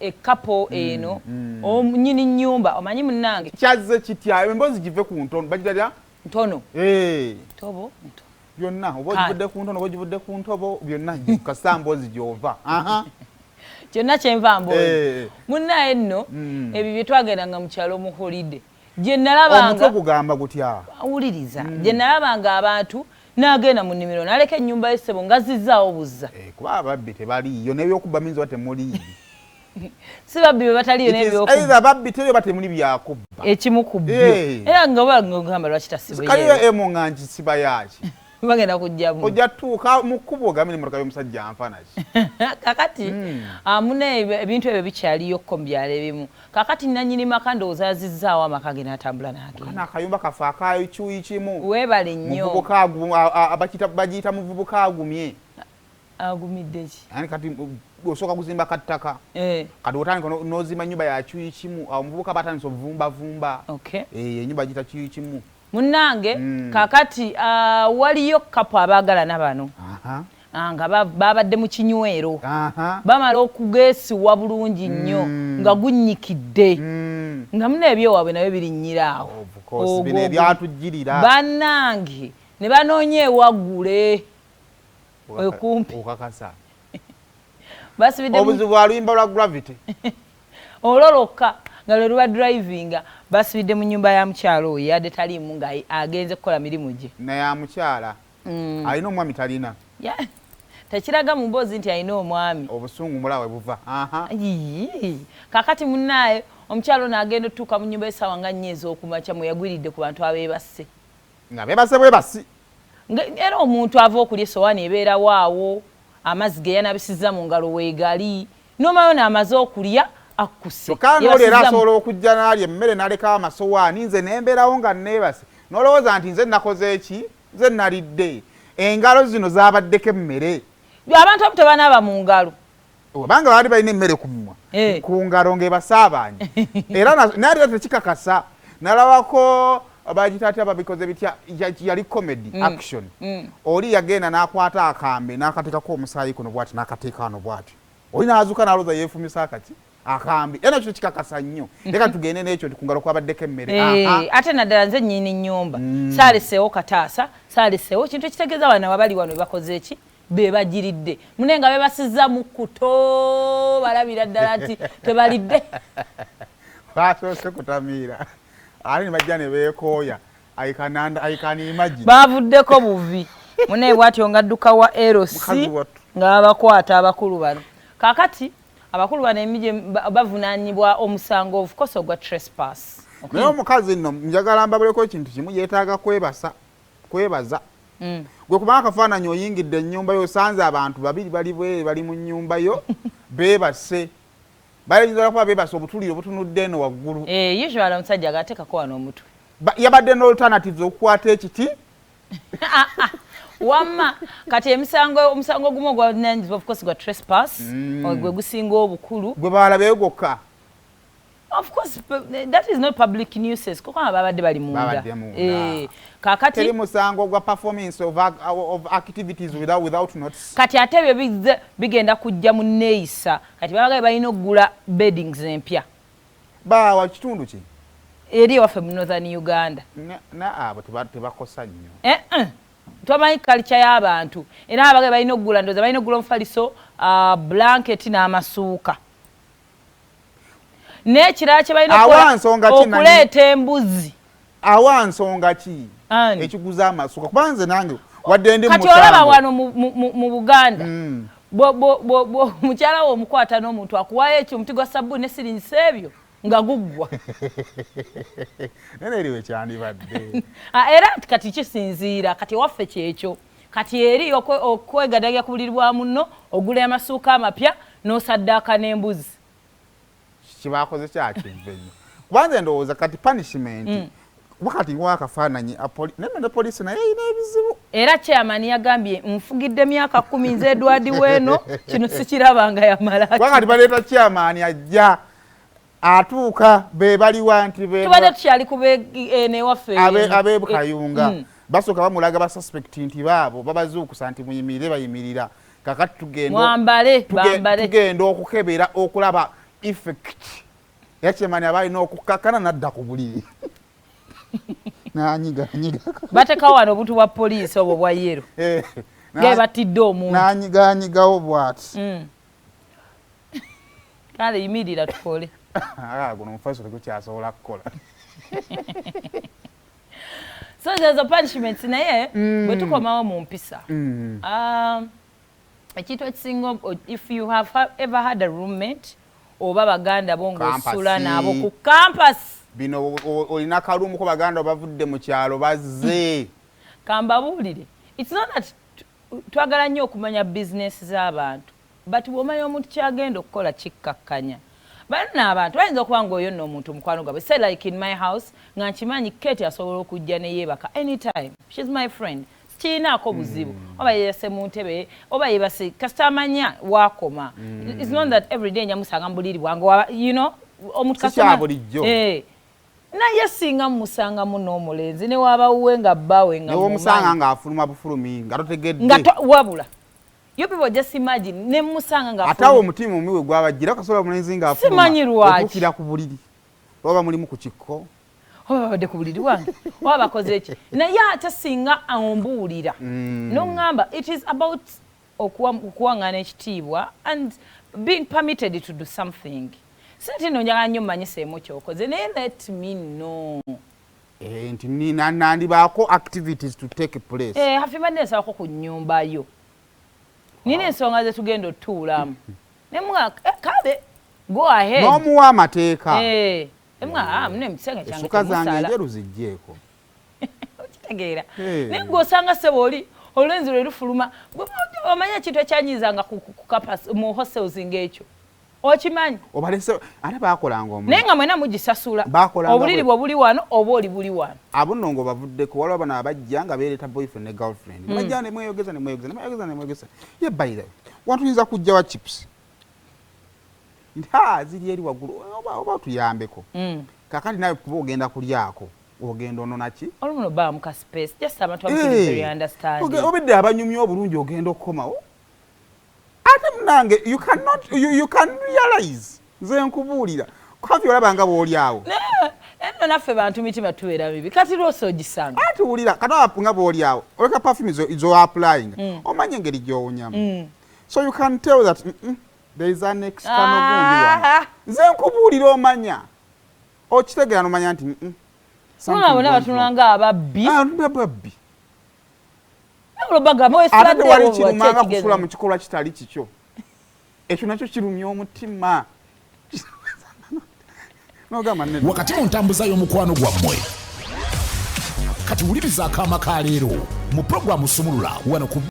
Ekapo eno nyini nyumba omanyi munnange. Kyazze kitya? Emboozi give ku ntono, bagitalya. Ntono. Eh. Tobo nto. Byonna, oba ogivudde ku ntono oba ogivudde ku ntobo, byonna kasita mboozi gy'ova. Aha. Kyonna kyenva mboozi. Eh. Munnaye nno, ebyo bye twagendanga mu kyalo mu holiday, gye nalabanga Omutwe gugamba gutya? Wuliriza, gye nalabanga abantu n'agenda mu nnimiro n'aleka ennyumba y'essebo nga zizzaawo buzza. Eh, kuba ababbi tebaliiyo n'ebyokubba minzi oba temuli. Si babbi be bataliyo n'ebyokubba. Either babbi teriyo oba temuli byakubba. Ekimu ku byo. Eh. Era nga oba ngamba lwaki tasiba? Kaliyo emu nga nkisiba yaki? Bagenda kujjamu. Ojja tuuka mu kkubo ogambe n'emmotoka y'omusajja nfanaki. Kakati mune ebintu ebyo bikyaliyokko mu byalo ebimu. Kakati nanyini maka ndowooza yazizzaawo amaka ge n'atambula n'agenda. Kana akayumba kaffe akakyuyi kimu. Weebale nnyo. Muvubuka bagiyita muvubuka agumye. Agumidde ki? Ani kati osooka kuzimba kattaka. Eh. Kati otandika n'ozimba nyumba ya kyuyi kimu, awo omuvubuka batandise ovumbavumba. Okay. Eh, ennyumba giyita kyuyi kimu. Munnange, kakati waliyo couple abaagalana bano nga babadde mu kinywero, bamala okugeesiwa bulungi nnyo nga gunnyikidde, nga muna ebyowaabwe nabyo birinnyira awo. Of course, bino ebyatujjirira. Bannange, ne banoonya ewaggule okumpi. Okakasa. Basibidde Obuzibu bwa luyimba lwa Gravity. Olwo lwokka nga lwe luba drivinga. Basibidde mu nyumba ya mukyalo oyo yadde taliimu, nga agenze kukola mirimu gye. Naye amukyala alina omwami? Talina? Tekiraga mu mboozi nti alina omwami. Obusungu mulawe buva. Aha. Yii. Kakati munnaaye, omukyalo ono agenda otutuuka mu nyumba essaawa nga 4 ez'okumakya, mwe yagwiridde ku bantu abeebase. Nga beebase bwebasi? Era omuntu ava okulya, esowaani ebeerawo awo, amazzi ge yanabisizza mu ngalo weegali, nomayo n'amaze okulya akkuse. Kyokka nooli era Yeebasizza asobola okujja n'alya emmere n'alekawo amasowaani, nze nembeerawo nga neebase, n'olowooza nti nze nakoze eki, nze nalidde, engalo zino zabaddeko emmere. Abantu abamu tebanaaba mu ngalo. Obanga baali balina emmere ku mumwa, Eh. ku ngalo ng'ebasaabaanye, era naye ate tekikakasa. Nalabako bagita atya, babikoze bitya, yali comedy action. Oli yagenda n'akwata akambe n'akateekako omusaayi kuno bwati, n'akateeka wano bwati, oli n'azuuka n'alowooza yeefumisa akaki akambe. Era nakyo tekikakasa nnyo. Leka tugende n'ekyo nti ku ngalo kwabaddeko emmere. Eh, Aha. Ate naddala nze nnyini nnyumba, saaleseewo kataasa, saaleseewo kintu ekitegeeza wano wabali wano bebakoze eki, be bagiridde. Mune nga bebasizza mu kuto, balabira ddala nti tebalidde. Basoose kutamiira ate ne bajja ne beekooya. I can imagine. Bavuddeko buvi. Mune bwatyo nga dduka wa LC Mukazi wattu. nga babakwata abakulu bano. Kakati abakulu bano emije bavunaanyibwa omusango, of course, ogwa trespass. Naye omukazi nno njagala mbabuleko ekintu kimu, yeetaaga kwebasa, kwebaza. Gwe kubanga akafaananyi oyingidde ennyumba yo, osanze abantu babiri bali bwere, bali mu nnyumba yo beebase, bayinza kuba beebase obutuliro butunudde eno waggulu. Eh, usually omusajja agateekako wano omutwe. Yabadde n'alternatives okukwata ekiti. Wamma kati emisango, omusango ogumu ogwa, of course, gwa trespass, gwe gusinga obukulu. Gwe balabeyo gwokka. Of course, that is not public nuisance, kuko babadde bali munda. Babadde munda. Eh, kakati Teri musango gwa performance of activities without notice. Kati ate ebyo bigenda kujja mu neeyisa. Kati babaga balina okugula beddings empya. Baawa kitundu ki? Eri ewaffe mu Northern Uganda. Na abo tebakosa nnyo. Eh, eh. Twamanyi culture y'abantu. Era abaga balina okugula, ndowooza balina okugula omufaliso, blanket n'amasuuka. N'ekirala kye balina Awa okukola, nsonga ki okuleeta embuzi. Awa nsonga ki? Ani? Ekiguza amasuuka, kuba nze nange wadde ndi Kati musango. Olaba wano mu Buganda, mukyala wo omukwata n'omuntu akuwayo ekyo omuti gwa sabbuuni ne siringisa ebyo nga guggwa. Naye eriwe kyandibadde. Ah, era nti kati kisinziira. Kati ewaffe kyekyo. Kati eri okwegadagya ku buliri bwa munno, ogula amasuuka amapya n'osaddaaka n'embuzi. Kibakoze kyakive nnyo, kuba nze ndowooza kati punishment, kuba kati wa akafaananyi naye ne poliisi naye erina ebizibu. Era chairman yagambye, "Nfugidde myaka 10 nze Edward Weeno, kino sikirabanga." Yamala. Kuba kati baleeta chairman, ajja atuuka be baliwa nti Tubadde tukyali ku newaffe. Ab'e Kayunga. Basooka bamulaga ba suspect nti baabo, babazuukusa nti muyimirire, bayimirira. Kakati tugenda Mwambale, bambale. Tugenda okukebera okulaba effect. Yakyemani aba alina okukakkana n'adda ku buliri. N'anyiga, anyiga. Bateekawo wano obuntu bwa poliisi obwo bwa yellow. Nga batidde omuntu. N'anyigaanyigawo bw'ati. Kale yimirira tukole. Ah, guno omufaliso tegukyasobola kukola. So there's a punishment naye bwe tukomawo mu mpisa. Ekintu ekisinga, if you have ever had a roommate oba baganda bo ng'osula nabo ku campus. Bino olina kalumu ko baganda bavudde mu kyalo bazze. Kambabuulire. It's not that twagala nnyo okumanya business z'abantu, but bw'omanya omuntu kyagenda okukola kikkakkanya. Banna abantu bayinza okuba ng'oyo nno omuntu mukwano gwabwe. Say like in my house nga nkimanyi Kate asobola okujja ne yeebaka anytime. She's my friend. Sikiinaako buzibu. Oba yeebase mu ntebe, oba yeebase, kasita amanya waakoma. It's not that every day njamusanga mu buliri bwange, omuntu Si kya bulijjo. Naye singa mmusangamu n'omulenzi ne waaba wuwe nga bbaawe nga Ne womusanga mumanyi. Ng'afuluma bufulumi nga totegedde. Nga wabula you people just imagine ne musanga nga Ate awo omutima omubi we gwabajjira kasobola omulenzi ng'afuluma Simanyi lwaki. Otuukira ku buliri oba mulimu ku kikko. Oba babadde ku buliri wange oba bakoze eki, naye ate singa ombuulira noŋŋamba, it is about okuwaŋŋana ekitiibwa and being permitted to do something. Senti nno njagala nnyo mmanyiseemu kyokoze, naye let me know. Eh, nti nandibaako activities to take place. Eh, hafi mbadde nsabako ku nnyumba yo, nina ensonga ze tugenda otutuulamu nemuga kale go ahead. N'omuwa amateeka. Eh, emwa ah mune mu kisenge kyange Essuka zange temusala. enjeru zijjeeko. Okitegeera? Eh. Naye gweosanga sebo oli olulenzi lwe lufuluma, omanyi ekintu ekyanyizanga ku campus mu hostels ng'ekyo okimanyi? Obalese ate bakolanga omulimu. Naye nga mwena mugisasula. Bakolanga Obuliri bwe buli wano oba oli buli wano. Abo nno ng'obavuddeko, waliwo bano abajja nga beereeta boyfriend ne girlfriend. Bajja ne mweyogeza ne mweyogeza ne mweyogeza ne mweyogeza. Ye by the way, watuyinza kujja wa chips nti ha ziri eri waggulu oba tuyambeko. Kakati nawe kuba ogenda kulyako ogenda onona ki? Olumu no mu ka space, just abantu abakiri very understanding. Obedde abanyumya obulungi ogenda okukomawo ate munange you cannot you can realize nze nkubuulira kavi olaba nga bw'oli awo. Nno naffe bantu mitima tubeera mibi, kati lwosi ogisanga. Ate wulira kati nga bw'oli awo oleka perfume zo applying, omanye engeri gy'owonyamu, so you can tell that there is an external gundi wano. Nze nkubuulira omanya okitegeera nomanya nti something bona went wrong. Batunula nga ababbi. Ah, babbi. Bagamba Ate tewali kirumanga kusula mu kikolwa kitali kikyo. Ekyo nakyo kirumya omutima nogamba nedda. Wakati mu ntambuza y'omukwano gwammwe kati wuliriza akaama ka leero mu puroguramu Sumulula wano ku